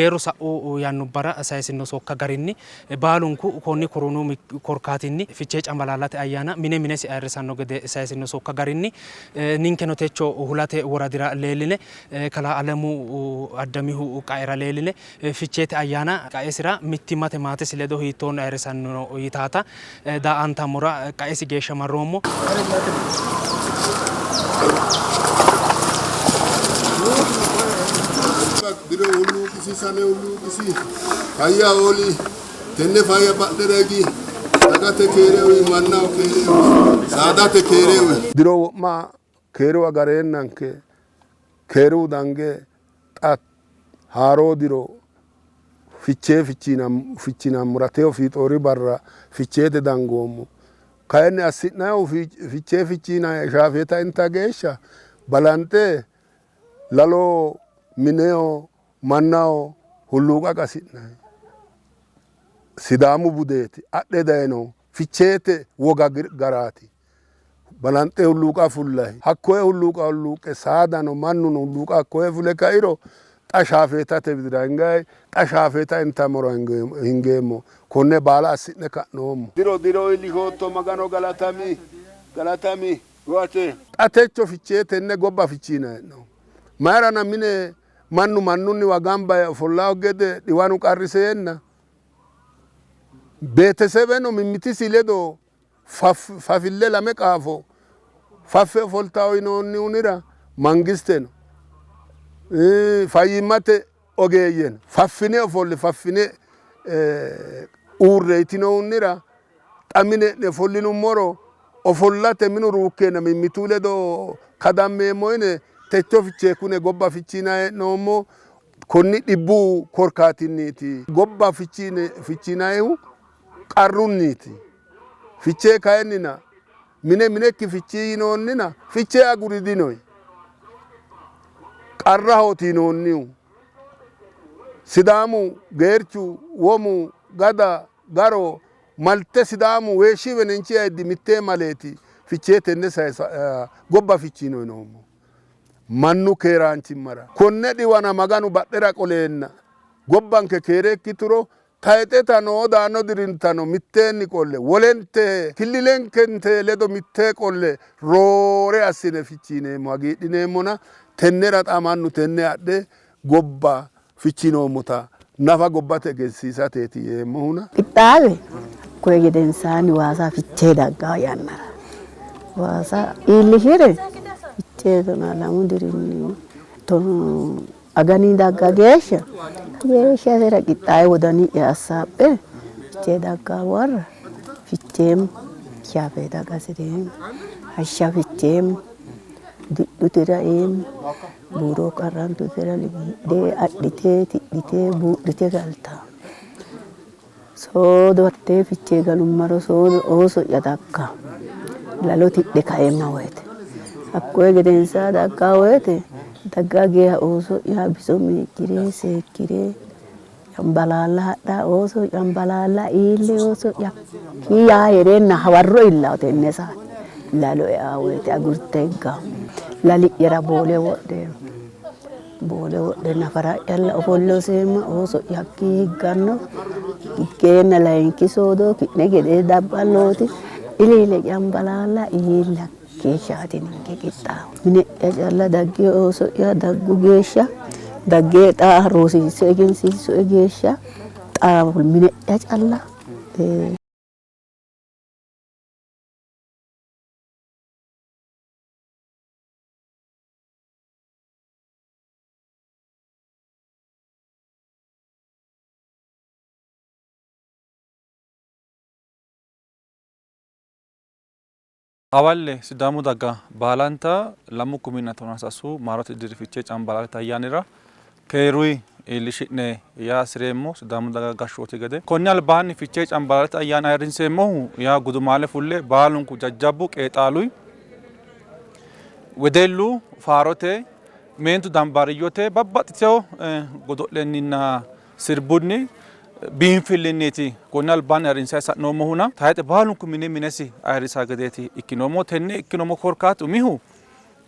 Geerru sa'u yannubbara sayisino sokka garinni baalunku konni koroonu korkaatinni Fichee Cambalaallate ayyaana mine minesi ayirrisanno gede sayisino sokka garinni ninkeno techo Hulate woradira leelline kalaa Alemu Addamihu qaera leelline Ficheete ayyaana qaesira mittimmate maatesi ledo hiittoonni ayirrisanno yitaata daa''antammora qaesi geeshsha marroommo. Diro hulluuqisi, sane hulluuqisi, fayya hooli, tenne fayya badhera higi, dagate keere uyi, mannaho keere uyi, saadate keere uyi. Diro wo'ma keeru agareennanke keeru dange xa haaroo diro Fichee fichinammora teyo fiixoori barra Ficheete dangoommo. Kayinni assi'nannihu Fichee fichiinanni shaafeeta inta geeshsha balanxe laloho, mineho, mannaho hulluuqa qasi'nanni. Sidaamu budeeti. Adhe dayino Ficheete woga garaati. Balanxe hulluuqa fullahi. Hakkoye hulluuqa hulluuqqe saadano mannuno hulluuqa hakkoye fule kairo xa shaafeetate widira hingayi, xa shaafeeta intammora hingeemmo. Konne baala assi'ne ka'noommo. Diro diro iillishootto Magano galatami, galatami, goate. Xa techo Fichee tenne gobba fichiinanni hee'noommo. Mayirana mine mannu mannunniwa gamba yee ofollanno gede dhiwanu qarriseenna beetesebeno mimmitisi ledo Fafille lame qaafo faffe ofoltanno yinoonnihunira mangisteno fayyimmate ogeeyyeno faffine ofolle faffine uurre yitinohunnira xa mine'ne ofollinummoro ofollate minu ruukkeenna mimmitu ledo kadammeemmo yine techo fichee kune gobba fichiinanni hee'noommo. Konni dhibbu korkaatinniiti gobba fichiinannihu. qarrunniiti. Fichee kayinnina mine minekki fichii yinoonnina fichee aguri dinoyi. Qarrahooti yinoonnihu. Sidaamu geerchu, womu, gada, garo, malte Sidaamu weeshshi wenenchi ayiddi mittee maleeti fichee tenne sayisa gobba fichiino yinoommo. Mannu keeraanchimmara konne dhiwana Maganu badhera qoleenna gobbanke keere ikkituro Tayxeta noo daanno dirintano mitteenni qolle wolente killilenkente ledo mittee qolle roore assine fichiineemmo, hagiidhineemmona tennera xa mannu tenne adhe gobba fichinoommota nafa gobbate egensiisateeti yeemmohuna. Qixxaawe hakkuyi gedensaanni waasa fichee daggaa yannara waasa iillishire fichee tonaa lamu dirinni Agani dagga geeshsha kageeshsha isera qixxaawe wodani'ya assaabbe fichee daggaa warra ficheemmo, shaafeeta qasireemmo, hashsha ficheemmo, didhutira eemmo, buuro qarrantutera liqiidhe adhite tidhite buudhite galtanno. Soodo hattee fichee galummaro soodo ooso'ya dagganno. Lalo tidhe kaeemma woyte. Hakkoye gedensaa daggaa woyte dagga geya ooso'ya biso miiccire seekkire cambalaalla hadha ooso cambalaalla iille ooso'ya kii yaa hee'reenna hawarro iillawo tenne saate. Lalo eaa woyte agurte higgawo. Lali'yara boole wodheemmo. Boole wodhe nafara'yalla ofolle hoseemma, ooso'ya hakkii higganno. Higgeenna layinki soodo ki'ne gedee dabballooti iliile cambalaalla iilla geeshshaati ninke qixxaawo. Mine'ya calla dagge ooso'ya daggu geeshsha dagge xa rosiisse egensiissoe geeshsha xa mine'ya calla. Hawalle Sidaamu daga baalanta 2013 maarote diri Fichee Cambalaallate ayyaanira keeruyi iillishi'ne yaa hasi'reemmo Sidaamu daga gashshooti gede. Konni albaanni Fichee Cambalaallate ayyaana ayirrinseemmohu yaa gudumaale fulle baalunku jajjabbu qeexaaluyi Wedellu faarote, meentu dambaariyyote babbaxxitino godo'lenninna sirbunni biinfillinniiti konni albaanni ayirrinsanni sa'noommohuna tayixe baalunku mine minesi ayirrisa gedeeti ikkinoommo. Tenne ikkinoommo korkaati umihu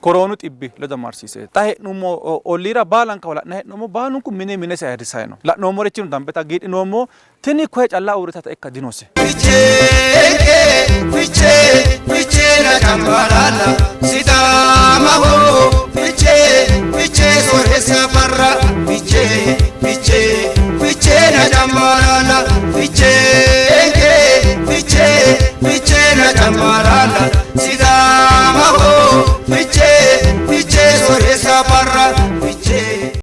Koroonu xibbi ledo amarsiiseeti. Xa hee'nummo olliira baalankawa la'nanni hee'noommo baalunku mine minesi ayirrisanni no. La'noommorichino dambete hagiidhinoommo. Tini koye calla uurritata ikka dinose. Ficheenke fichee ficheena cambalaalla sidaamaho fichee fichee soorreessa barra fichee fichee.